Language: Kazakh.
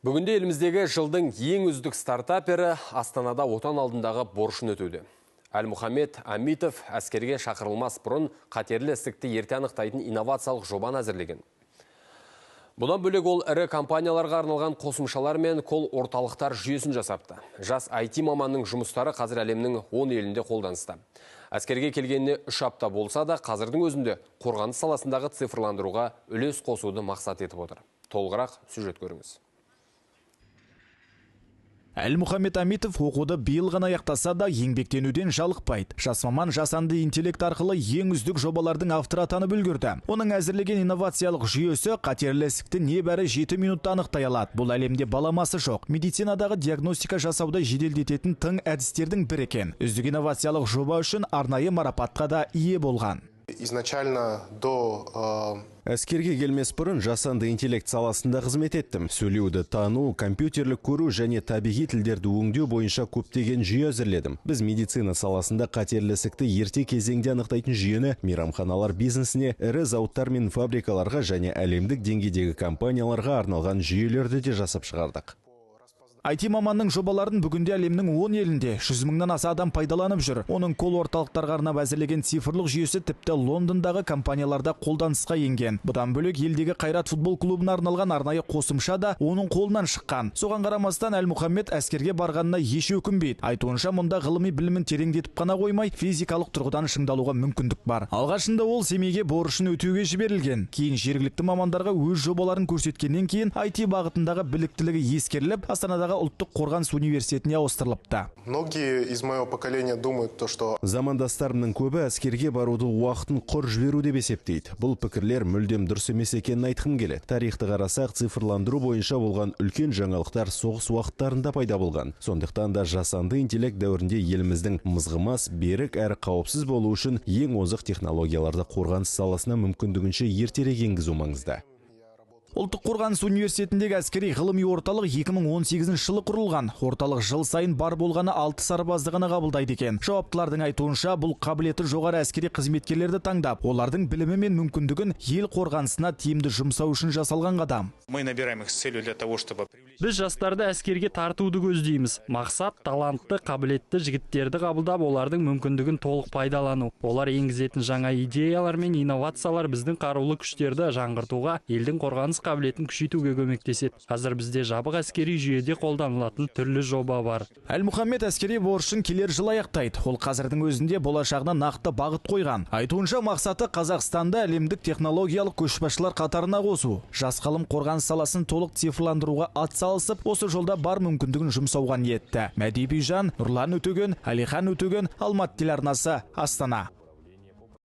Бүгінде еліміздегі жылдың ең үздік стартапері Астанада отан алдындағы борышын өтеуде. Әлмұхаммед Амитов әскерге шақырылмас бұрын қатерлі ісікті ерте анықтайтын инновациялық жобаны әзірлеген. Бұдан бөлек ол ірі компанияларға арналған қосымшалар мен кол орталықтар жүйесін жасапты. Жас IT маманның жұмыстары қазір әлемнің 10 елінде қолданыста. Әскерге келгеніне 3 апта болса да, қазірдің өзінде қорғаныс саласындағы цифрландыруға үлес қосуды мақсат етіп отыр. Толығырақ сюжет көріңіз. Әлмұхаммед Амитов оқуды биыл ғана аяқтаса да еңбектенуден жалықпайды. Жас маман жасанды интеллект арқылы ең үздік жобалардың авторы атанып үлгерді. Оның әзірлеген инновациялық жүйесі қатерлі ісікті небәрі 7 минутта анықтай алады. Бұл әлемде баламасы жоқ. Медицинадағы диагностика жасауды жеделдететін тың әдістердің бірі екен. Үздік инновациялық жоба үшін арнайы марапатқа да ие болған. Изначально до Әскерге келмес бұрын жасанды интеллект саласында қызмет еттім. Сөйлеуді тану, компьютерлік көру және табиғи тілдерді өңдеу бойынша көптеген жүйе әзірледім. Біз медицина саласында қатерлі ісікті ерте кезеңде анықтайтын жүйені мейрамханалар бизнесіне, ірі зауыттар мен фабрикаларға және әлемдік деңгейдегі компанияларға арналған жүйелерді де жасап шығардық. IT маманның жобаларын бүгінде әлемнің 10 елінде 100 мыңнан аса адам пайдаланып жүр. Оның кол орталықтарға арнап әзірлеген цифрлық жүйесі тіпті Лондондағы компанияларда қолданысқа енген. Бұдан бөлек елдегі Қайрат футбол клубына арналған арнайы қосымша да оның қолынан шыққан. Соған қарамастан Әлмұхаммед әскерге барғанына еш өкінбейді. Айтуынша, мұнда ғылыми білімін тереңдетіп қана қоймай, физикалық тұрғыдан шыңдалуға мүмкіндік бар. Алғашында ол Семейге борышын өтеуге жіберілген. Кейін жергілікті мамандарға өз жобаларын көрсеткеннен кейін IT бағытындағы біліктілігі ескеріліп, Астанадағы ұлттық қорғаныс университетіне ауыстырылыпты. Многие из моего поколения думают то, что Замандастарымның көбі әскерге баруды уақытын құр жіберу деп есептейді. Бұл пікірлер мүлдем дұрыс емес екенін айтқым келеді. Тарихты қарасақ, цифрландыру бойынша болған үлкен жаңалықтар соғыс уақыттарында пайда болған. Сондықтан да жасанды интеллект дәуірінде еліміздің мызғымас, берік әрі қауіпсіз болу үшін ең озық технологияларды қорғаныс саласына мүмкіндігінше ертерек енгізу маңызды. Ұлттық қорғаныс университетіндегі әскери ғылыми орталық 2018 жылы құрылған. Орталық жыл сайын бар болғаны 6 сарбазды ғана қабылдайды екен. Жауаптылардың айтуынша, бұл қабілеті жоғары әскери қызметкерлерді таңдап, олардың білімі мен мүмкіндігін ел қорғанысына тиімді жұмсау үшін жасалған қадам. Мы набираем их с целью для того, чтобы привлечь Біз жастарды әскерге тартуды көздейміз. Мақсат талантты, қабілетті жігіттерді қабылдап, олардың мүмкіндігін толық пайдалану. Олар енгізетін жаңа идеялар мен инновациялар біздің қарулы күштерді жаңғыртуға, елдің қорғаныс қабілетін күшейтуге көмектеседі. Қазір бізде жабық әскери жүйеде қолданылатын түрлі жоба бар. Әлмұхаммед әскери борышын келер жылы аяқтайды. Ол қазірдің өзінде болашағына нақты бағыт қойған. Айтуынша, мақсаты Қазақстанды әлемдік технологиялық көшбасшылар қатарына қосу. Жас ғалым қорғаныс саласын толық цифрландыруға атсалысып, осы жолда бар мүмкіндігін жұмсауға ниетті. Мәди Бижан, Нұрлан Өтеген, Әлихан Өтеген, Алматы телеарнасы, Астана.